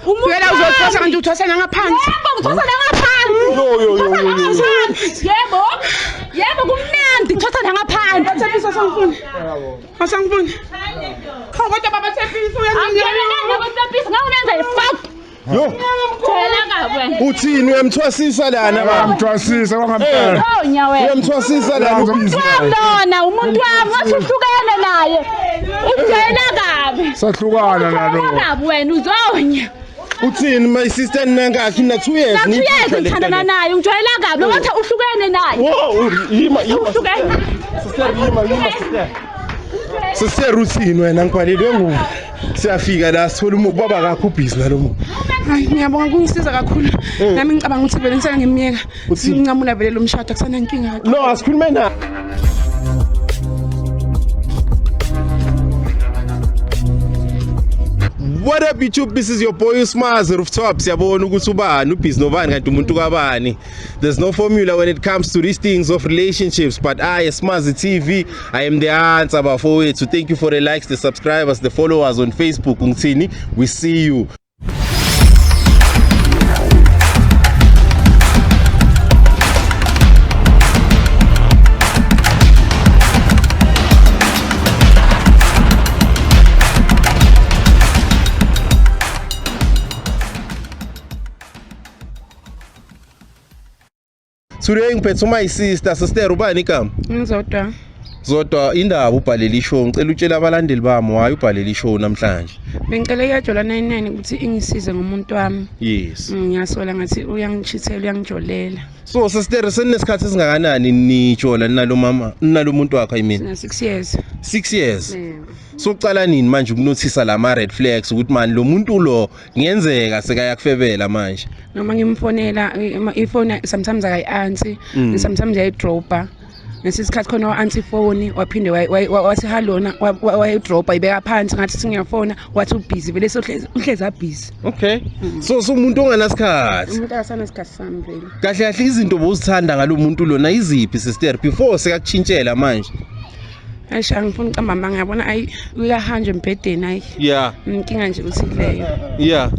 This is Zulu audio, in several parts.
Umuntu Phela uzothwasa kanti uthwasa nangaphansi. Yebo, ngithwasa nangaphansi. Yo, yo, yo, yo, yo, yo. Yebo. Yebo, kumnandi ngithwasa nangaphansi. Tshepiso asangifuni. Asangifuni. Hawu kodwa baba Tshepiso Angiyelana nabo Tshepiso, ngawunenza i-fuck. Yo, Jwayela kabi wena. uthini uyamthwasisa lana baba? Uyamthwasisa kwangempela. Oh, nyawe. Uyamthwasisa lana ubhizi. Wami lona, umuntu wami wathi uhlukene naye. Ujwayela kabi. Sahlukana nalo. Ujwayela kabi wena uzonya. Uthini my sister nangakhi na 2 years Nathi niyiphushwa years le ngithandana nto le. naye, ngijwayela kabi. Lo wathi uhlukene naye. Wo, yima yima. Uhlukene. Sister yima yima sister. Sister uthini wena ngibhalelwe nguwe. Siyafika la sithola umuntu baba kakho ubhizi nalo muntu. Hayi ngiyabonga kungisiza kakhulu. Nami ngicabanga ukuthi vele ngisake ngimyeka. Uthini? Ngincamula vele lo mshado akusanankinga. No, asikhulume na. What up YouTube? This is your boy Usmaz Rooftop. Siyabona ukuthi ubani ubhizi nobani kanti umuntu kabani. There's no formula when it comes to these things of relationships, but I, Smazi TV, I am the answer bafowethu. Thank you for the likes, the subscribers, the followers on Facebook. Ngithini? We see you. Today ngiphethe my sister, sister ubani igama? Ngizodwa. Zodwa indaba ubhalele ishow. Ngicela utshele abalandeli bami why ubhalele ishow namhlanje. Bengicela iyajola 99 ukuthi ingisize ngomuntu wami. Yes. Ngiyasola ngathi uyangichithela uyangijolela. So sister seninesikhathi esingakanani nijola nalo mama nalo muntu wakho I mean Sina 6 years. 6 years. Yeah. So ucala nini manje ukunothisa lama red flags ukuthi man lo muntu lo ngiyenzeka sekayakufebela manje. Noma ngimfonela ifone sometimes akayi-answer, sometimes uyayidropa. Ngesikhathi khona wa-answer ifoni waphinde wathi halona wayidropa ibeka phansi ngathi singiyafona wathi ubhizi vele sohlezi uhlezi abhizi. Okay. So so umuntu onganasikhathi. Umuntu akasanasikhathi sami vele. Kahle kahle izinto bozithanda ngalo muntu lona iziphi sister before sekakuchintshela manje. Eish angifuni ucamba amanga yabona ayi uyahanjwa embhedeni ayi. Yeah. Inkinga nje ukuthi leyo. Yeah.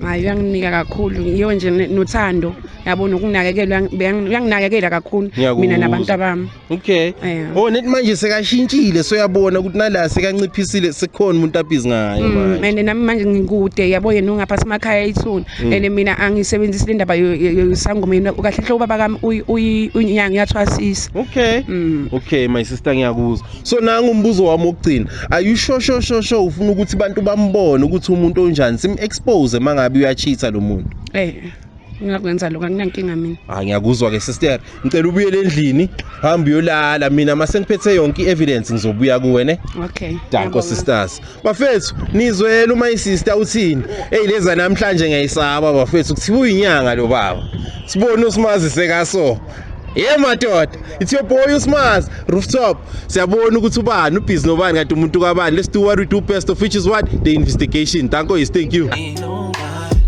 Hayi uyanginika kakhulu yiyo nje nothando yabo nokunakekela uyanginakekela kakhulu Ngiyakuzwa. mina nabantu abami. Okay. Yeah. Oh net manje sekashintshile soyabona ukuthi nala sekanciphisile sekukhona umuntu abhizi ngaye manje. And nami manje ngikude yabo yena ungapha emakhaya ethuna and mina angisebenzisi le ndaba yosangoma yena kahle hle ubaba kami uyinyanga uyathwasisa. Okay. Okay my sister ngiyakuzwa. So nanga umbuzo wami wokugcina. Are you sure sure sure sure ufuna ukuthi abantu bambone ukuthi umuntu onjani sim expose mangabe uyacheata lo muntu? Ngingakwenza lokho akunankinga mina. Ah ngiyakuzwa ke sister. Ngicela ubuyele endlini, hamba uyolala mina mase ngiphethe yonke i-evidence ngizobuya kuwe ne. Okay. Danko Ngiyabonga. sisters. Bafethu nizwela uma isister uthini? Hey leza namhlanje ngiyayisaba bafethu kuthiwa uyinyanga lo baba. Sibone usimazi sekaso. Ye madoda, it's your boy Usmaz Rooftop. Siyabona ukuthi ubani ubhizi nobani kanti umuntu kabani. Let's do what we do best of which is what the investigation. Danko is thank you.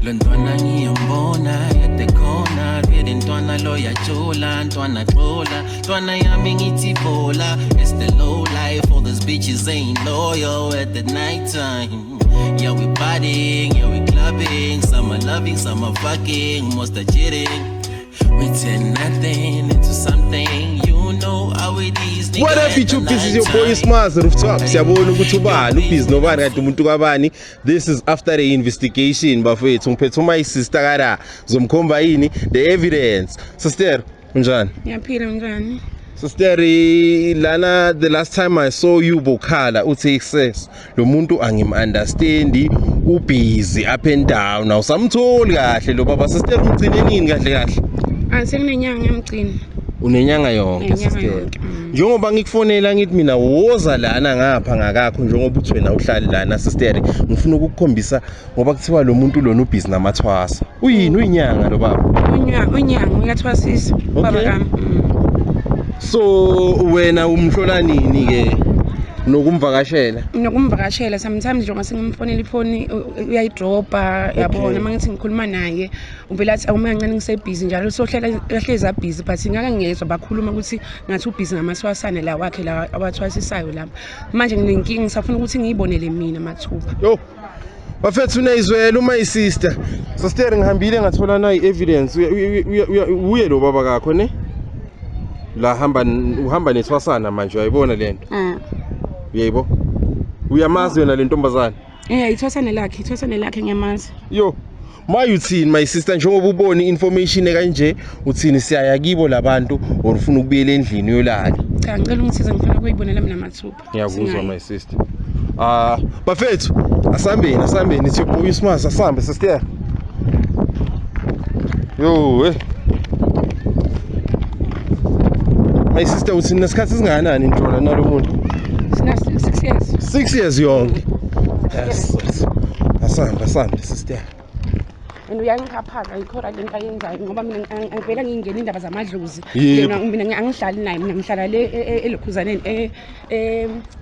Lo ntwana ngiyambona at the corner vele ntwana lo yajola ntwana xola ntwana yami ngithi bola. It's the low life, all these bitches ain't loyal at the night time. Yeah we partying, yeah we clubbing, some are loving, some are fucking, most are cheating. We turn nothing into something, you know how it is. Nigga, What up at the YouTube, this is your boy nighttime. Usmaz Rooftop. Siyabona ukuthi ubani ubhizi nobani kanti umuntu kabani. This is after the investigation bafethu. Ngiphethe my sister kada zomkhomba yini the evidence. Sister, unjani? Ngiyaphila njani? Sister, lana the last time I saw you bokhala uthi success. Lo muntu angim-understandi, ubhizi up and down. Awusamtholi kahle lo baba. Sister umgcine nini kahle kahle? Ah sekunenyanga ngiyamgcina. Unenyanga yonke Unenyanga sister. yonke. Njengoba ngikufonela ngithi mina woza lana ngapha ngakakho njengoba uthi wena uhlali lana sister ngifuna ukukukhombisa ngoba kuthiwa lo muntu lona ubhizi namathwasa. Uyini uyinyanga lo baba? Unyanga uyathwasisa baba Okay. kami. So wena umhlola nini ke nokumvakashela? Nokumvakashela sometimes njengoba sengimfonela ifoni uyayidropa yabona uma ngithi ngikhuluma naye uvele athi awume kancane ngisebhizi njalo sohlela ahlezi abhizi but ngake ngezwa bakhuluma ukuthi ngathi ubhizi ngamaswasane la wakhe la awathwasisayo lapha. Manje nginenkinga ngisafuna ukuthi ngiyibonele mina mathupha. Yo. Bafethu unayizwela uma isister. Sister ngihambile ngathola nayi evidence. Uye lo baba kakho ne? La hamba uhamba nethwasana manje uyayibona lento. Eh. Uyayibo? Uyamazi wena le ntombazane? Eh, ithwasane lakhe, ithwasane lakhe ngiyamazi. Yo. Maye uthini my sister njengoba ubona i-information kanje uthini siyaya kibo labantu or ufuna ukubuyela endlini uyolala? Cha, ngicela ungisize ngifuna ukuyibonela mina mathupha. Ngiyakuzwa Singayi. my sister. Ah, bafethu, asambeni, asambeni siyobuya isimasa, asambe sister. Yo, eh. My sister uthi nesikhathi singakanani njola nalo muntu? Sina 6 years. 6 years yonke. Yes. Asambe, asambe sister. And uyangikhaphaza ayikho right lento ayenzayo ngoba mina angivele ngingena indaba zamadlozi. Yebo. Yena mina angihlali naye, mina ngihlala le elokhuzaneni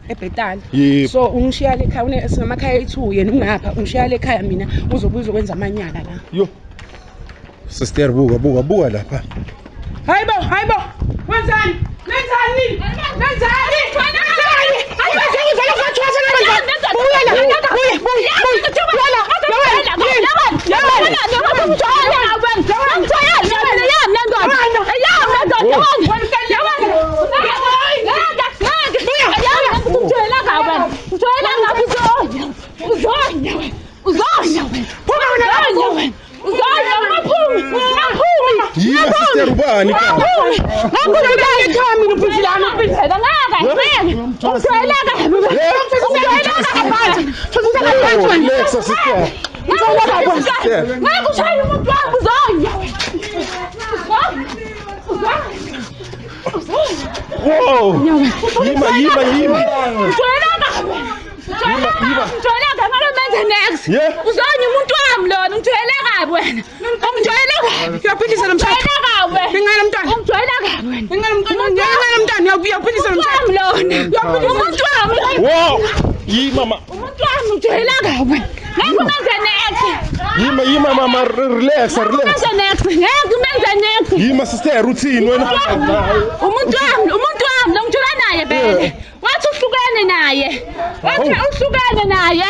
eBhetali. Yebo. So ungishiya le ekhaya une sinamakhaya ethu yena ungapha ungishiya le ekhaya mina uzobuya uzokwenza amanyala la. Yo. Sister buka buka buka lapha. Hayibo, hayibo. Wenzani? Nenzani? Nenzani? Nenzani? Buya la. Buya, buya, buya. La, Yima sister ubani ka? Relax sister. Ngakushaya umuntu wami uzonya. Wow. Yima yima yima. Ungijwayela kabi ngalo menze next. Yeah. Uzonya umuntu wami lona, ungijwayele kabi wena. Ungijwayele kabi. Uyaphilisa lo mshado. Ungijwayele kabi wena. Ngingane mntwana. Ungijwayele kabi wena. Ngingane mntwana. Ngingane mntwana. Uyaphilisa lo Umuntu mshado. wami lona. Umuntu wami. Wow. Yima ma. Umuntu wami ungijwayele kabi wena. Ngeke umenze next. Yima yima mama relax Ngeke relax. umenze next. Ngeke umenze next. Yima sister uthini wena? Umuntu wami, umuntu wami lo ngijula naye vele. Wathi uhlukene naye. Wathi uhlukene naye.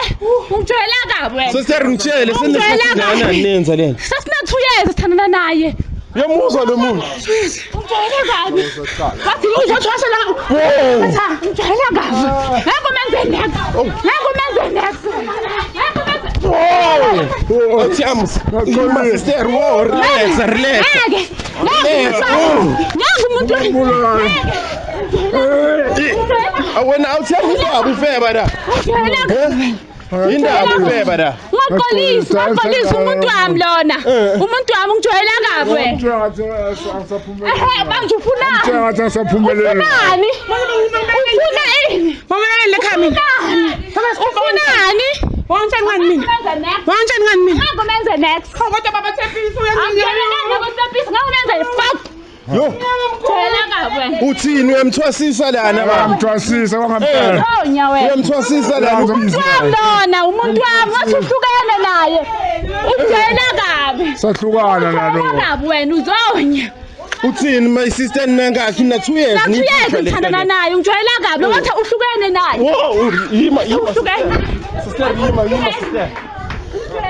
Ungijwayela kabi wena. Sister ngitshele senesikhathi kangakanani nenza lento? Sasina 2 years sithandana naye. Uyamuzwa lo muntu? Ungijwayele kabi. Wathi Uzothwasa la. Wow. ungijwayele kabi. Ngeke umenze next. Ngeke umenze next. Ngeke umenze Wow. Athi amus. Yima sister wow relax relax. Ngeke. Ngeke. Relax. Oh. Ngeke umuntu Ngeke. Wena awuthembi indaba ufeba la. Ungijwayele kabi. Indaba ufeba la. Ungaxolisi, ungaxolisi umuntu wami lona. Umuntu wami ungijwayele kabi wena. Ehe, manje ufunani? Ngathi angisaphumeleli. Ufunani? Ufuna ini? Mamelani le khaya mina. Ufunani? Wangitshani ngani mina? Wangitshani ngani mina? Ngeke umenze next. Kodwa baba Tshepiso Angijwayelanga ngoTshepiso, ngeke umenze fuck. Yo, Ungijwayele kabi wena. uthini uyamthwasisa lana baba? Ngamthwasisa kwangempela. Uzonya wena. Uyamthwasisa lana Umuntu wami lona, umuntu wami wathi uhlukene naye. Ungijwayele kabi. Sahlukana nalo. Ungijwayele kabi wena uzonya. Uthini my sister nangakhi na 2 years Nathi years ngithandana naye, ungijwayele kabi. Lo wathi uhlukene naye. Wow, yima yima. Uhlukene. Sister yima yima sister.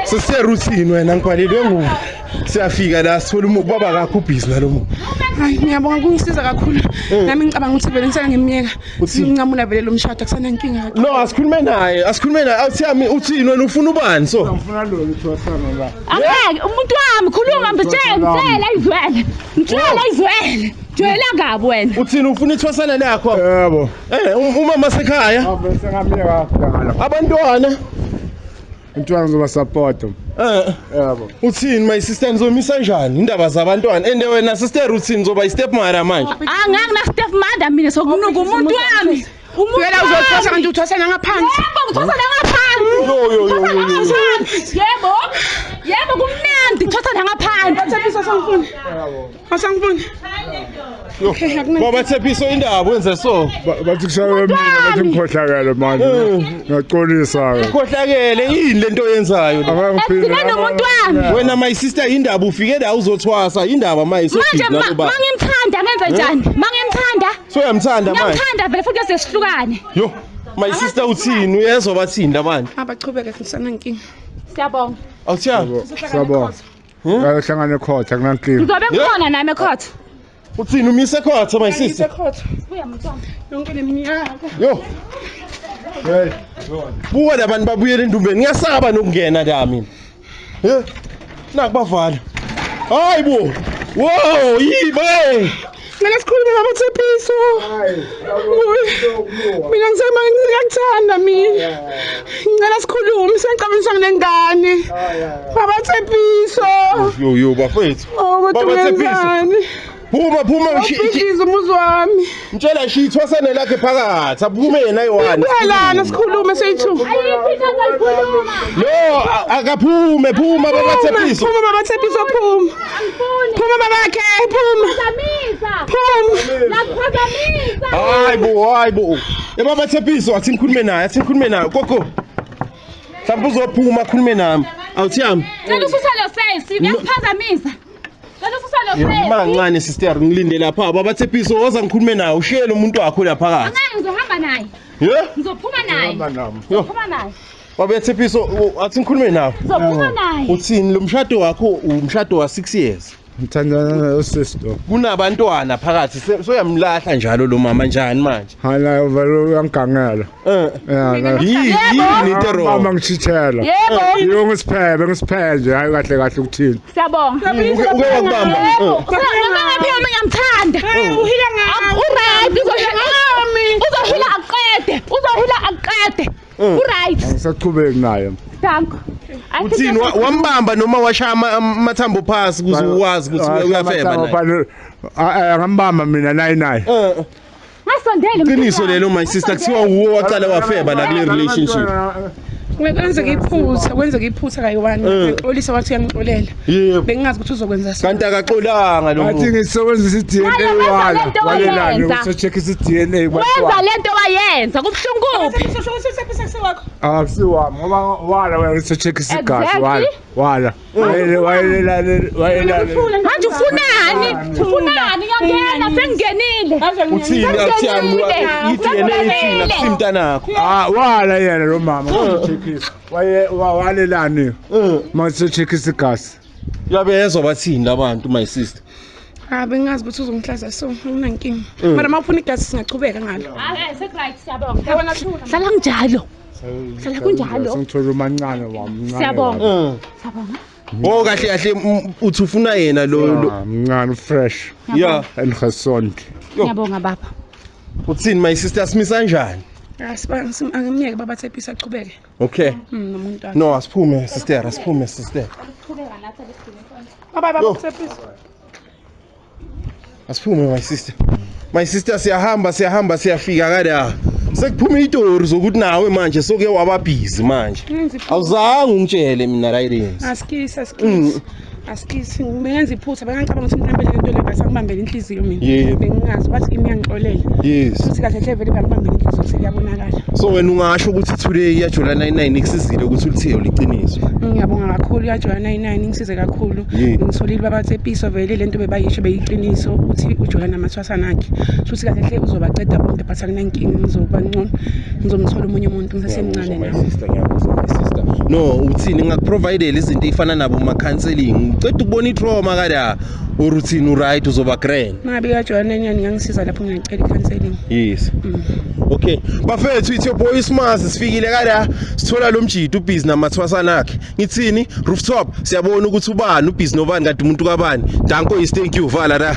Sister uthini wena ngibhalelwe nguwe. Siyafika la sithola umuntu baba kakho ubhizi nalo muntu. Hayi ngiyabonga kungisiza kakhulu. Nami ngicabanga ukuthi vele ngisake ngimyeka. Uthini? Ngincamula vele lo mshado akusanankinga. No, asikhulume naye, asikhulume naye. Awuthiyami uthini wena ufuna ubani so? Ngifuna lo ithwasana la. Angeke umuntu wami khuluma mtshele, mtshele izwele. Mtshele izwele. Jwayela kabi wena. Uthini ufuna ithwasana lakho? Yebo. Eh, umama sekhaya, Ave sengamyeka kudala. abantwana. Umntwana ngizoba support. Eh, Yebo. uthini my sister nizomisa njani indaba zabantwana? Ende wena sister uthini uzoba i-step mother manje? Angeke na step mother mina sokunuka umuntu wami. Umuntu Phela uzothwasa kanti uthwasana ngaphansi. Yebo ngithwasa ngaphansi. Yo yo yo yo. yo. Yebo. Yebo kumnandi ngithwasa ngaphansi. Tshepiso asangifuni. Asangifuni. Yo. Baba Tshepiso indaba wenze so. Bathi kushaye mina bathi ngikhohlakele manje. Ngiyaxolisa ke. Khohlakele yini lento oyenzayo? Ekugcineni umuntu wami. Wena my sister indaba ufike la uzothwasa indaba maye Manje nalo baba. mangimthanda ngenze njani? Mangimthanda So uyamthanda manje. ngiyamthanda vele futhi sesihlukane. Yo, my sister uthini uyezwa bathini labantu? Abachubeke kusanankinga. Siyabonga. Awuthiyami. Siyabonga. Ayohlangana ekhotha kunankinga. Ngizobe ngikhona nami ecourt. Uthini umise ekhotha my sister? Ekhotha. Buya muntu wami. Yonke leminyaka. Yo. Hey. Buka labantu babuyela endumbeni. Ngiyasaba nokungena la mina. He? Nakubavala. Hayi bo. Wow, yibe. Mina sikhulume baba Tshepiso. Mina ngisema ngiyakuthanda mina. Ngicela sikhulume sengicabangisa nginengane. Baba Tshepiso. Yo yo bafethu. Oh, kodwa Baba Tshepiso. wenzani? Phuma phuma Ubhikiza umuzi wami. Mtshela shithwasane lakhe phakathi. Aphume yena ayi-one. Phela sikhulume seyi-two. Ayikho into azoyikhuluma. Lo akaphume phuma baba Tshepiso. Phuma baba Tshepiso phuma. Angifuni. Phuma babakhe phuma. Phazamisa. Phuma. Lakuphazamisa. Hayi bo, hayi bo. Eh baba Tshepiso athi ngikhulume naye, athi ngikhulume naye. Gogo. Mhlawumbe uzophuma akhulume nami. Awuthiyami. Cela ususe lo sesi, uyakuphazamisa. Cela ususe lo sesi. Ma kancane sister ngilinde lapha. Baba Tshepiso woza ngikhulume naye. Ushiyele umuntu wakho lapha phakathi. Angeke ngizohamba naye. Ye? Ngizophuma naye. Hamba nami. Yo. Phuma naye. Baba Tshepiso athi ngikhulume nawe. Ngizophuma naye. Uthini lo mshado wakho umshado wa 6 years. Ngithandana nosisi lo. Kunabantwana phakathi soyamlahla njalo lo mama njani manje? Hayi la vele uyangigangela. Eh. Ya. Yini yini into Mama wrong? ngishithela. Yebo. Yiyo ngisiphebe ngisiphe nje hayi kahle kahle ukuthini. Siyabonga. Uke wakubamba. Yebo. Noma ngabe mina ngiyamthanda. Uhila ngami. Uright uzohila uzohila aqede. Uzohila aqede. Uright. Angisaqhubeki naye. Danko. Uthini wambamba noma washaya amathambo phasi ukuze ukwazi ukuthi uyafeba naye? Ngambamba mina nayi naye. Eh. Ngasondele. Qiniso lelo my sister kuthiwa uwo waqala wafeba la kule relationship. Kwenzeka iphutha, kwenzeka iphutha kayi-one. Ngixolisa wathi uyangixolela. Yebo. Bengingazi ukuthi uzokwenza so. Kanti akaxolanga lo Athi muntu. ngisebenzisa i-DNA Naye wenza wala. lento Walelani wayenza. uso-check i-DNA Wenza lento wayenza kubuhlungu kuphi? Akusiwami ngoba wala wena uso-check isigazi wala. Exactly. Wala. Wayelelani wayelelani. Manje ufunani? Ufunani? Ngiyangena sengingenile. Uthini awuthiyami i-DNA ithini akusimntanakho. Ah wala yena lo mama uso-checkisa. Waye walelani. Mase check isigazi. Uyabezwa bathini labantu my sister? Ah, bengingazi ukuthi uzongihlaza so, anginankinga. Mara uma ufuna igazi singachubeka ngalo. Ah, sekuryt siyabonga. Hlala njalo. Hlala kunjalo. Sengithola umancane wami. mncane Siyabonga. wami. Siyabonga. Oh kahle kahle uthi ufuna yena lo. Ah, mncane fresh Yeah. and gesond. Ngiyabonga baba. Uthini my sister simisa kanjani? Angimyeke baba Tshepiso aqhubeke. Okay. Nomuntu wakhe. No asiphume sister, asiphume sister. Bye bye Yo. baba Tshepiso. Asiphume my sister. My sister siyahamba siyahamba siyafika kada. Sekuphuma itori zokuthi nawe manje soke waba busy manje. Ngenza iphutha. Awuzange ungitshele mina Rayidens. Asikisi asikisi. Asikisi bengenza iphutha bengicabanga ukuthi mhlawumbe le nto le basangibambela inhliziyo mina. Yebo. Bengingazi bathi imi yangixolela. Yes. Futhi kahle hle vele bangibambela inhliziyo seliyabonakala. So wena ungasho ukuthi today iyajola 99 ikusizile ukuthi ulithiye liqiniso. Ngiyabonga kakhulu uyajola 99 ingisize kakhulu. Yebo. Ngitholile baba Tshepiso vele lento bebayisho beyiqiniso ukuthi ujola namathwasana akhe. Futhi kahle hle uzobaqeda bonke but akunankinga ngizoba ngcono. Ngizomthola omunye umuntu ngisasemncane My nami. sister ngiyakuzwa my sister. No uthini ngakuprovide izinto ezifana nabo ma counseling. Ngicela ukubona itrauma kada or uthini uright uzoba grand. Mangabe uyajola 99 ngangisiza lapho ngiyacela i-counseling. Yes. Okay. Bafethu it's your boy Smazi sifikile kada sithola lo mjidi ubhizi namathwasana akhe. Ngithini rooftop siyabona ukuthi ubani ubhizi nobani kanti umuntu kabani. Danko is thank you vala la.